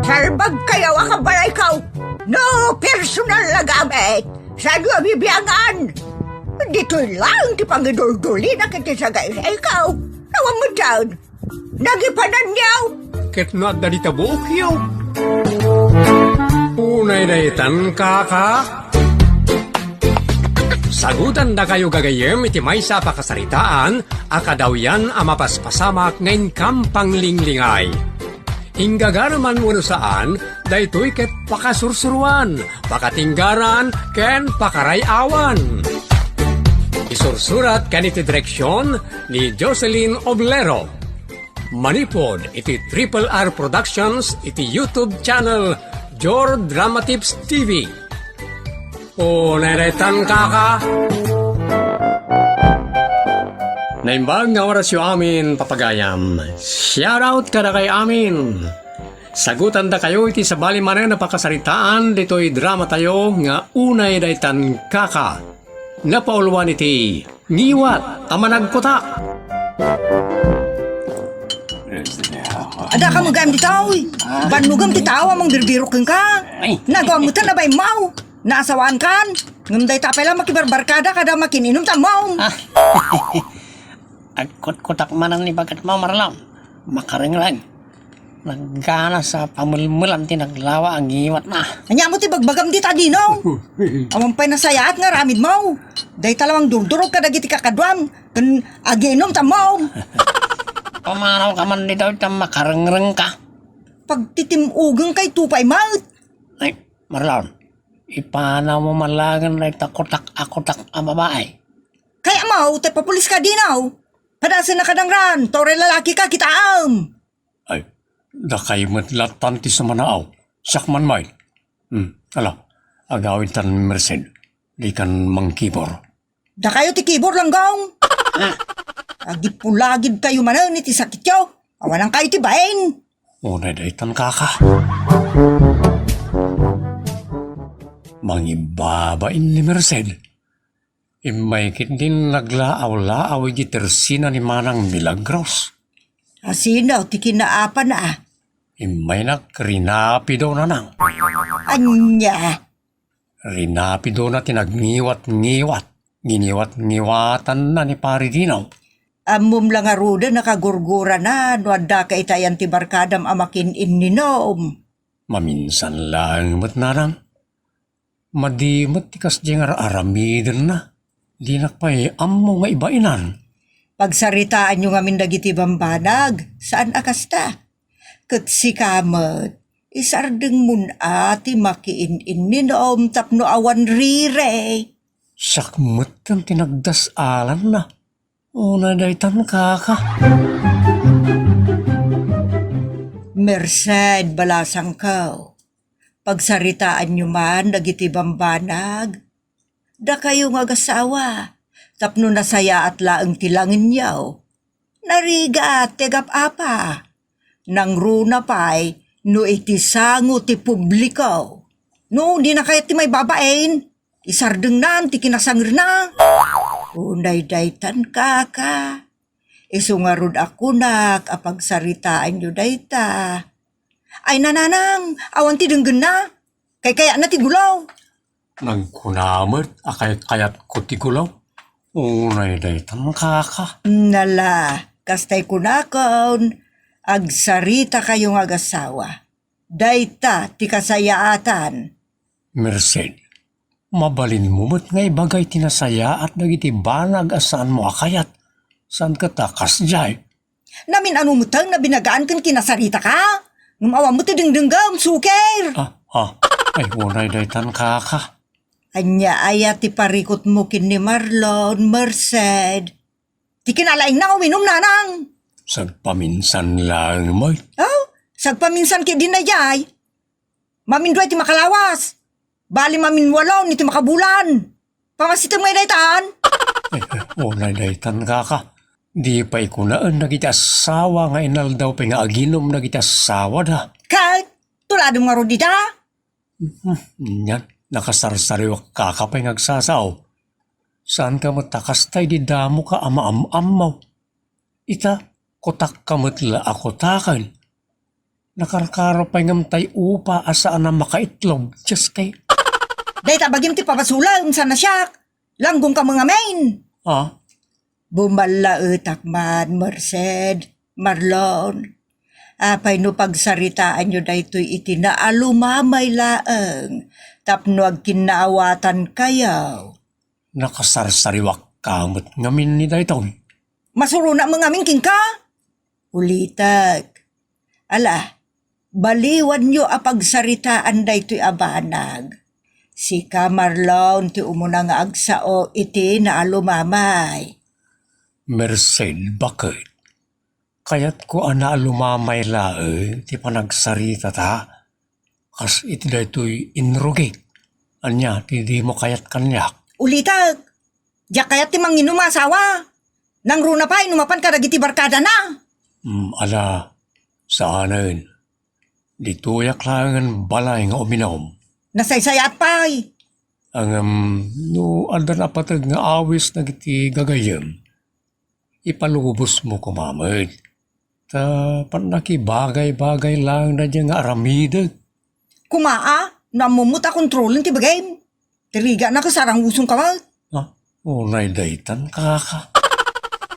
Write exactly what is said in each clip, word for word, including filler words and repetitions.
Salbagkayo a kabalayko. No personal a gamit, saanyo a bibiangan. Ditoy laeng ti pangiduldulina iti sagaysayko. Awan met dayta. Nagipananyo. Ket no adda dita buokyo. Unay daytan, kaka. Sagutandakayo gagayyem iti maysa a pakasaritaan a kadawyan a mapaspasamak nga inkam panglinglingay. Inggagara man wenno saan, daytoy ket pakasursuroan, pakatinggaran, ken pakaray-awan. Isursurat ken iti direksion ni Jocelyn Oblero. Manipud iti Triple R Productions iti YouTube channel Jor Drama Tips T V. Unay daytan, kaka. Naimbag nga orasyo amin, papagayam. Shout out kadakay amin. Sagutandakayo iti sabali manen a pakasaritaan ditoy dramatayo nga Unay Daytan, Kaka. Napauluan iti ngiwat a managkutak. Adda ka magayam dita, oy. Bannogem ti tao a mangbirbirok kenka. Ay. Nagaw metten a baimmaw. Naasawaankan. Ngem dayta pay la makibarbarkada kada makin-inom ta ammom. Ah. Agkutkutak manen ni baket mo, Marlon. Makarengreng. Nagganas a pamelmelan ti naglawa a ngiwatna. Ania met ti bagbagam dita, Dino? Awan pay nasayaat nga aramidmo. Dayta la mangdurdurog kadagiti kakaduam ken aginom ta ammom. Pumanawka man dita, ta makarengrengka. Pagtitim-ogengkayto pay met. Ay, Marlon, ipanawmo man laengen dayta kutak a kutak a babai. Kayatmo, ta ipapuliska, Dino. Padasennaka dangran, ta uray lalakika, kitaem. Ay, dakay met lattan ti sumanaaw. Siak man met. Hmm, ala, agawidtan, Merced. Dikan mangkibor. Dakayo ti kibor, Langgong. Agipulagidkayo manen iti sakityo. Awanankayo ti bain. Unay daytan, kaka. Mangibabain ni Merced. Immay ketdin naglaaw-laaw iti tersina ni Manang Milagros. Asino ti kinaapana? Immaynak rinapido, nanang. Ania? Rinapidona ti nagngiwat-ngiwat. Nginiwat-ngiwatanna ni Pari Dino. Ammom la ngaruden a kagurgurana no addaka itayan ti barkadam a makin-inninom. Maminsan laeng met, nanang. Madi met ti kasdiay nga ar-aramidenna. Dinak pay ammo nga ibainan. Pagsaritaanyo ngamin dagiti bambanag, saan a kasta? Ket sika met, isardengmon a ti makiin-inninom tapno awan rire. Siak metten ti nagdas-alanna. Unay daytan, kaka. Merced, balasangko. Pagsaritaanyo man dagiti bambanag. Dakayo nga agasawa, tapno nasayaat laeng ti langenyo. Narigat ti agap-apa. Nangruna pay no iti sango ti publiko. No, dina kayat ti maibabain, isardengnan ti kinasangerna. Unay daytan, kaka. Isu ngarud a kunak a pagsaritaanyo dayta. Ay, nanang, awan ti denggenna. Kaykayatna ti gulaw. Nagkuna met a kaykayatko ti gulaw. Unay daytan, kaka. Nala, kastay kunakon, agsarita kayo nga agasawa. Dayta ti kasayaatan. Merced, mabalinmo met nga ibagay ti nasayaat dagiti banag a saanmo a kayat. Saan ket a kasdiay? Namin-ano met nga binagaan ken kinasaritaka? Ngem awan met ti dengdenggem, sukir! Ah, ah. Ay, unay daytan, kaka. Ania aya ti parikutmo ken ni Marlon, Merced? Ti kinalaingna uminum, nanang. Sagpaminsan laeng met. Oh, sagpaminsan ket di nayay. Mamindua iti makalawas. Bali maminwalo iti makabulan. Pamasitem ngay daytan? Eh, eh, unay daytan, kaka. Di pay kunaen dagiti asawa nga inaldaw pay nga aginum dagiti asawada. Ket, tuladem ngarud dita? Hmm, yan. Nakasarsariwak, kaka, pay nga agsasao. Saanka met a kasta idi damoka a maam-ammo. Ita, kutakka met la a kutaken. Nakarkaro pay ngem tay upa a saan a makaitlog. Diyos kay. Dayta bagim ti pabasolem, saan a siak. Langgonka met ngamin. Ah? Bumallaetak man, Merced, Marlon. Apay no pagsaritaanyo daytoy iti naalumamay laeng tapno agkinnaawatankayo? Nakasarsariwakka met ngamin ni daytoy. Masuronak met ngamin kenka? Ulitek. Ala, baliwanyo a pagsaritaan daytoy a banag. Sika, Marlon, ti umuna nga agsao iti naalumamay. Merced, baket. Kayatko a naalumamay laeng ti panagsaritata. Kas iti daytoy inrugik. Ania ti dimo kayat kaniak? Ulitek. Diak kayat ti manginum a asawa. Nangruna pay no mapan kadagiti barkadana. Hmm, ala, saanen. Ditoyak laengen balay nga uminum. Nasaysayaat pay. Ngem, no adda napateg nga awis dagiti gagayyem, ipalubosmo koma met. Ta pannakibagay-bagay laeng daydiay nga aramidek. Koma a, no ammom met a kontrolen ti bagim. Ti rigatna ket sarangusongka met. Ah, unay daytan, kaka.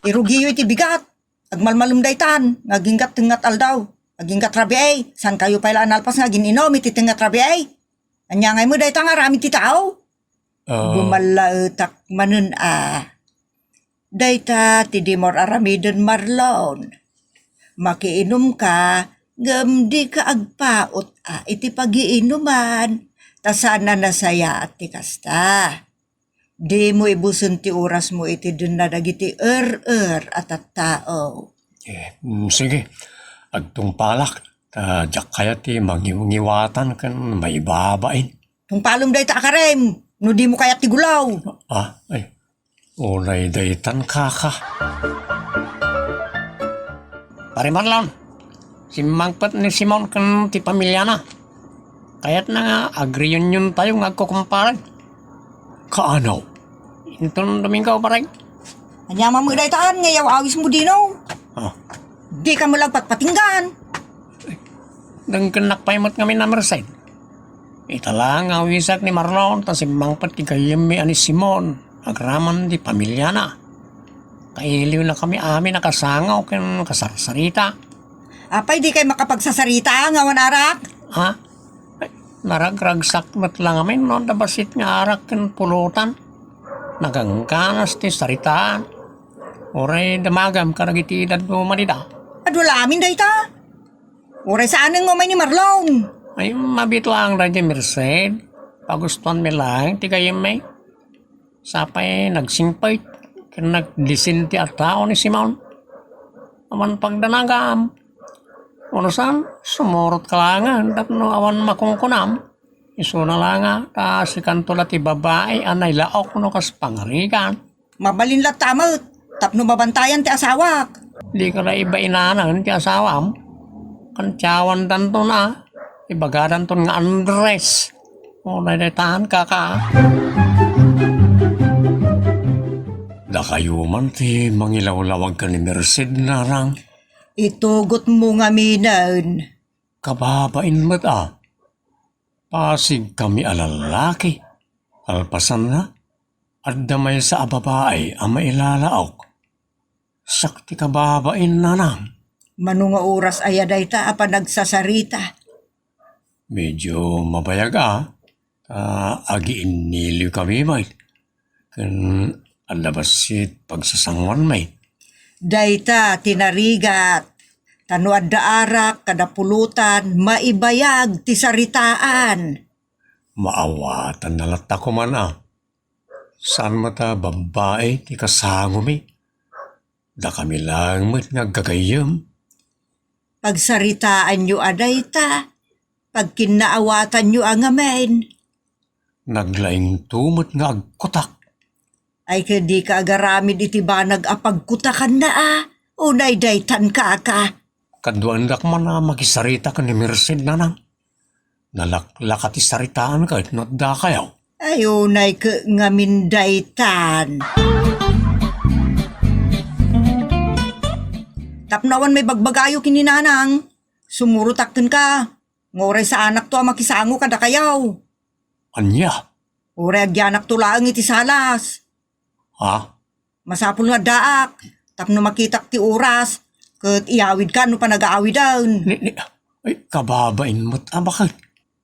Irugiyo iti bigat. Agmalmalem daytan, nga aginggat tengnga aldaw. Aginggat rabii, saankayo pay la a nalpas nga agin-inum iti tengnga rabii. Ania ngay met dayta nga aramid ti tao? Ah. Bumallaetak manen a. Dayta ti dimo ar-aramiden, Marlon. Makiinumka, ngem dika agpaut a iti pagiinuman, ta saan a nasayaat ti kasta. Dimo ibusen ti orasmo iti denna dagiti er-er a tattao. Eh, mm, sige. Agtungpalak, ta diak kayat ti mangiwngiwatan ken maibabain. Tungpalem dayta a karem, no dimo kayat ti gulaw. Ah, ay. Unay daytan, kaka. Pare Marlon, simmangpet ni Simon ken ti pamiliana. Kayatna nga agreuniontayo nga agkukumpare. Kaano? Inton Domingo, pare. Ania man met daytan nga iyaw-awismo dino? Ah. Dika met la agpatpatinggan. Denggennak pay met ngamin a Merced. Ita la nga awisak ni Marlon ta simmangpet ti gayyemmi a ni Simon agraman ti pamiliana. Kailiwnakami amin a kasango ken kasarsarita. Apay dikay makapagsasarita nga awan arak? Ha? Ay, naragragsak met la ngamin no adda bassit nga arak ken pulutan. Nagangganas ti saritaan. Uray damagam kadagiti dadduma dita. Adu la amin dayta. Uray saanen nga umay ni Marlon. Ay, mabiit laeng daydiay Merced. Pagustuanmi laeng ti gayyemmi. Sapay nagsingpet ken nagdisente a tao ni Simon. Awan pagdanagam. Unusan, sumurotka laengen tapno awan makunkunam. Isuna la nga, ta sikanto la ti babai a nailaok no kas pangarigan. Mabalin latta met, tapno mabantayan ti asawak. Dika la ibainanen ti asawam. Kantiawandanton a, ibagadanton nga Andres. Unay daytan, kaka. Dakayo man ti mangilawlawag ken ni Merced, nanang. Itugotmo ngaminen. Kababain met a. Pasigkami a lallaki. Kalpasanna, adda maysa a babai a mailalaok. Siak ti kababain, nanang. Mano nga oras aya dayta a panagsasarita? Medyo mabayag a, ta agiinniliwkami met. Ken adda bassit pagsasangoanmi. Dayta ti narigat, ta no adda arak kada pulutan, maibayag ti saritaan. Maawatanna latta koman a. Saan met a babbai ti kasangomi? Dakami laeng met nga aggagayyem. Pagsaritaanyo a dayta, pagkinnaawatanyo a ngamin. Naglaingto met nga agkutak. Ay, ket dika agaramid iti banag a pagkutakanna a, unay daytan, kaka. Kaduaendak man a makisarita ken ni Merced, nanang. Nalaklaka ti saritaanka ket no addakayo. Ay, unay ket ngamin daytan. Tapno awan maibagbagayo ken ni nanang. Sumurotak kenka, nga uray saanakto a makisango kadakayo. Ania? Uray agyanakto laeng iti salas. Ha? Masapul nga addaak, tapno makitak ti oras, ket iyawidka no panagaawiden. Ni, ni, ay, kababain met a baket.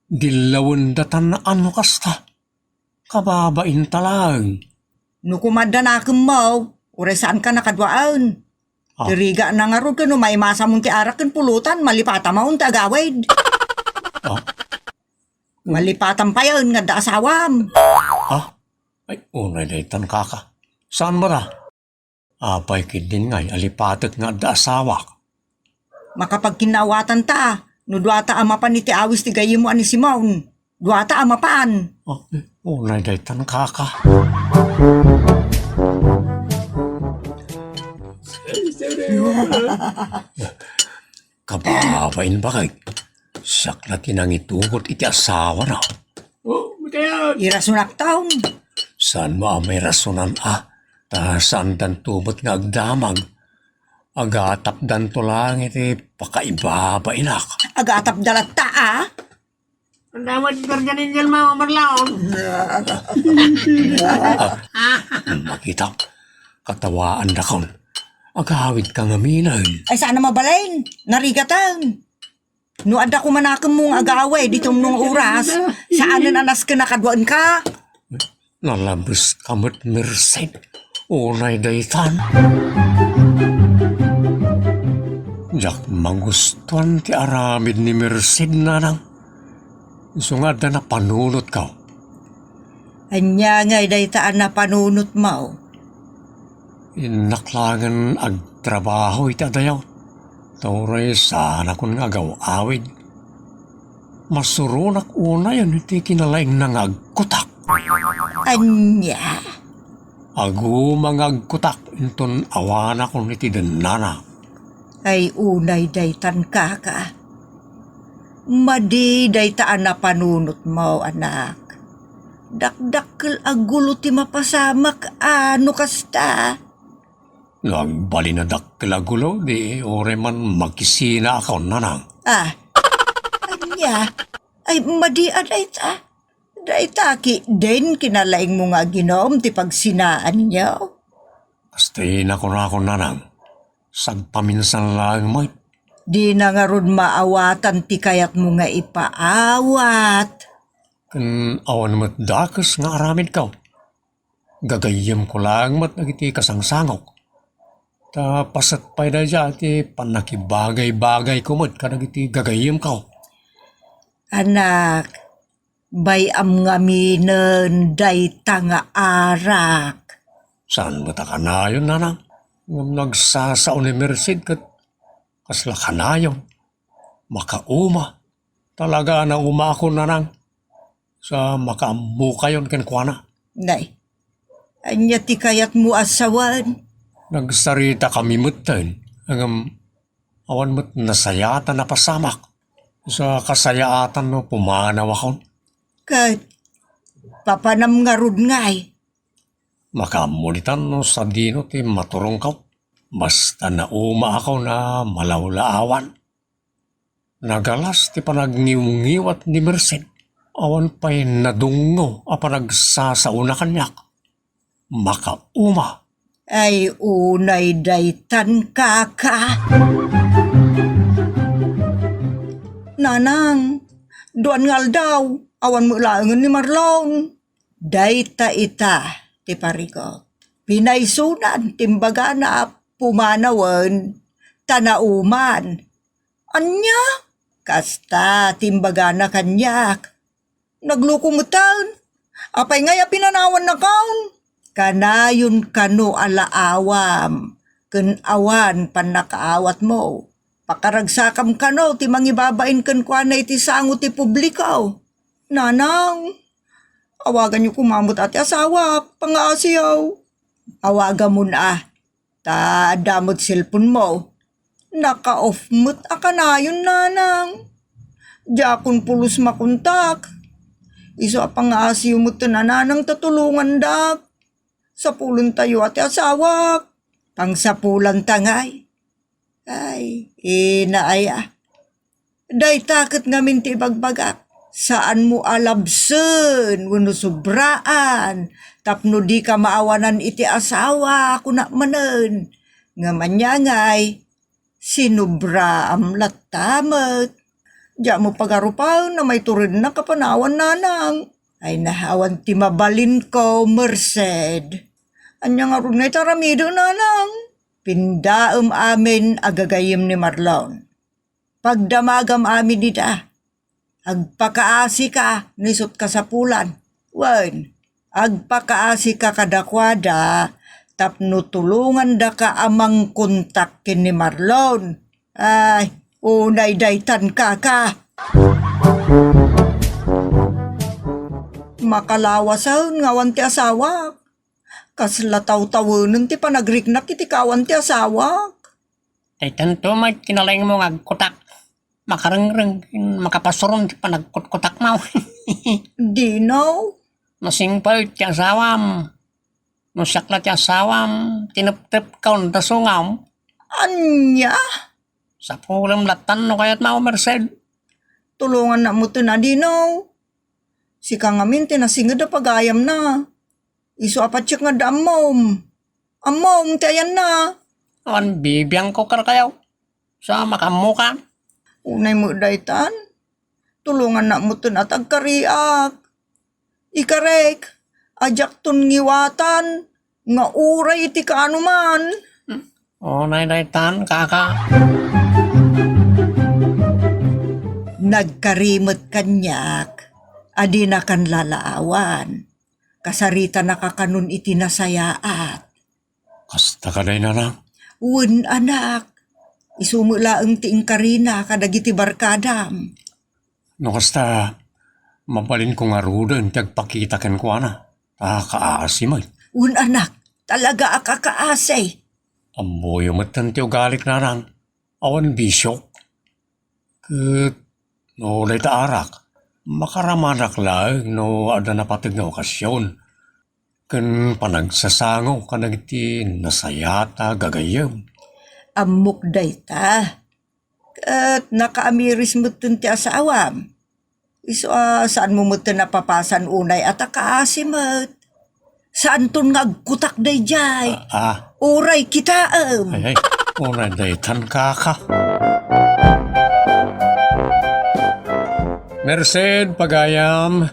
Dillawendatan no kasta. Kababainta laeng. No kumadda nakemmo, uray saanka nakaduaen. Ah. Ti rigana ngarud ken no maimasamon ti arak ken pulotan, malipatamon ti agawid. Ah. Malipatam payen nga adda asawam. Ah? Ay, unay daytan, kaka. Saan met a? Apay ketdin ngay a lipatek nga adda asawak? Makapagkinnaawatanta, no duata a mapan iti awis ti gayyemmo a ni Simon. Duata a mapan. Ah, unay daytan, kaka. Kababain, baket. Siak la ti nangitugot iti asawana. Oh, makayan. Irasonak taon. Saan mo a mairasonan a? Ta saandanto met nga agdamag. Agatapdanto lang iti pakaibabainak. Agatapda latta, a? Ang damag ti Guardian Angel, Mama Marlaon. Makita, katawaandakon. Agawidka ngamin. Ay, saan a mabalin? Narigatan. No adda kumanakemmo nga agawid iti umno nga oras, saanen a nasken a kaduaenka. Nalabeska met, Merced. Unay daytan. Diak magustuan ti aramid ni Merced, nanang. Isu nga adda napanunotko. Ania ngay dayta a napanunotmo? Innak laengen agtrabaho iti adayo. Ta uray saanakon nga agaw-awid. Masuronak unayen iti kinalaingna nga agkutak. Ania? Aguma nga agkutak inton awanakon iti dennana. Ay, unay daytan, kaka. Madi dayta a napanunotmo, anak. Dakdakkel a gulo ti mapasamak a no kasta. No agbalin a dakkel a gulo, di uray man makisinaakon, nanang. Ah, ania? Ay, madi a dayta. Dayta ketdin kinalaingmo nga aginom ti pagsinaanyo. Kasta ti nakunakon, nanang. Sagpaminsan laeng met. Dina ngarud maawatan ti kayatmo nga ipaawat. Ken awan met dakes nga aramidko. Gagayyemko laeng met dagiti kasangsangok. Ta paset pay daydiay ti pannakibagay-bagayko met kadagiti gagayyemko. Anak, bay-am ngaminen dayta nga arak. Saan met a kanayon, nanang? Ngem no agsasao ni Merced ket kasla kanayon. Makauma. Talaga a naumaakon, nanang. Sa makaammokayon kenkuana. Nay, ania ti kayatmo a sawen? Nagsaritakami metten, ngem awan met nasayaat a napasamak. Sa kasayaatan no pumanawakon. Ket papanam ngarud ngay? Makaammo ditan no sadino ti maturongko. Basta naumaakon a malawlaawan. Nagalas ti panagngimngiwat ni Merced. Awan pay nadungngo a panagsasaona kaniak. Makauma. Ay, unay daytan, kaka. Nanang, duan nga aldaw, awan met laengen ni Marlon. Dayta ita ti parigot. Pinaysonan ti imbagana a pumanawen ta nauman. Ania? Kasta ti imbagana kaniak. Nagluko metten. Apay ngay a pinanawannakon? Kanayon kano a laawam ken awan pannakaawatmo. Pakaragsakam kano ti mangibabain kenkuana iti sango ti publiko. Nanang, awaganyo koma met a ti asawak, pangaasiyo. Awagamon a, ta adda met cellphone-mo. Naka-off met a kanayon, nanang. Diakon pulos makontak. Isu a pangaasiyo met a nanang ta tulongandak. Sapulentayo a ti asawak. Pangsapulanta ngay. Ay, inaay a. Dayta ket ngamin ti ibagbagak. Saanmo a labsen wenno sobraan tapno dika maawanan iti asawa, kunak manen. Ngem aniangay, sinobraam latta met. Diak mo pagarupaen a maiturednak a panawan, nanang. Ay na, awan ti mabalinko, Merced. Ania ngarud nga iti aramidek, nanang? Pindaem amin a gagayyem ni Marlon. Pagdamagam amin ida. Agpakaasika no isut' kasapulan. Wen, agpakaasika kadakuada tapno tulongandaka a mangkontak ken ni Marlon. Ay, unay daytan, kaka. Makalawasen nga awan ti asawak. Kasla tawtawenen ti panagriknak iti kaawan ti asawak. Daytanto met kinalaingmo nga agkutak. Makarengreng, makapasuron ti panagkutkutakmo. Dino? Masingpet ti asawam. No siak la ti asawam, tineptepko dasongam. Ania? Sapulem lattan no kayatmo, Merced. Tulongannak metten a, Dino. Sika ngamin ti nasinged a pagayamna. Isu a patiek nga adda ammom. Ammom ti ayanna. Awan bibiangko kadakayo. Sa makaammokan. Unay met daytan. Tulongannak metten a ta agkariak. Ikarek, a diakton ngiwatan, nga uray iti kaanoman. Unay daytan, kaka. Nagkari met kaniak a dinakan lalaawan. Kasaritanaka kanon iti nasayaat. Kasta kadi, nanang? Wen, anak. Isu met laeng ti inkarina kadagiti barkadam. No kasta, mabalinko ngaruden ti agpakita kenkuana. Ta kaasi met. Wen, anak. Talaga a kakaasi. Ammoyo metten ti ugalik, nanang. Awan bisiok. Ket no dayta arak, makaramanak laeng no adda napateg nga okasion ken panagsasango kadagiti nasayaat a gagayyem. Ammok dayta. Ket nakaamiris metten ti asawam. Isu a saanmo metten a papasan unay a ta kaasi met. Saanton nga agkutak daydiay. Ah, ah. Uray kitaem. Ay, ay. Uray daytan, kaka. Merced, pagayam,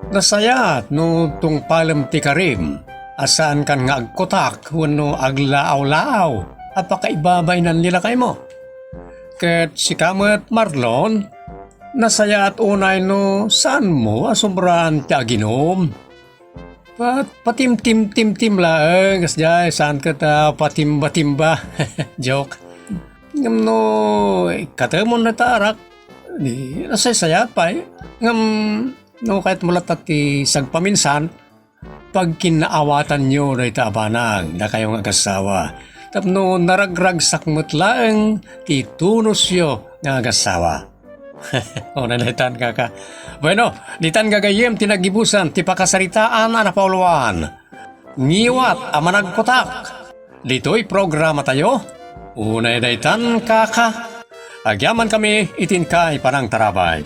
nasayaat no tungpalem ti karim a saankan nga agkutak wenno aglaawlaaw a pakaibabain ni lakaymo. Ket sika met, Marlon, nasayaat unay no saanmo a sobraan ti aginom. Pat-, patimtimtimtim laeng, kasdiay, saan ket a patimbatimba. Joke. Ngem no ikkatemon dayta arak, di nasaysayaat pay. Ngem no kayatmo latta ti sagpaminsan, pagkinnaawatanyo dayta a banag, dakayo nga agassawa, tapno naragragsak met laeng ti tunosyo nga agassawa. Unay daytan, kaka. Bueno, ditan gagayyem ti naggibusan ti pakasaritaan a napauluan. Ngiwat a managkutak. Ditoy programatayo, unay daytan, kaka. Agyamankami iti inkay panangtarabay.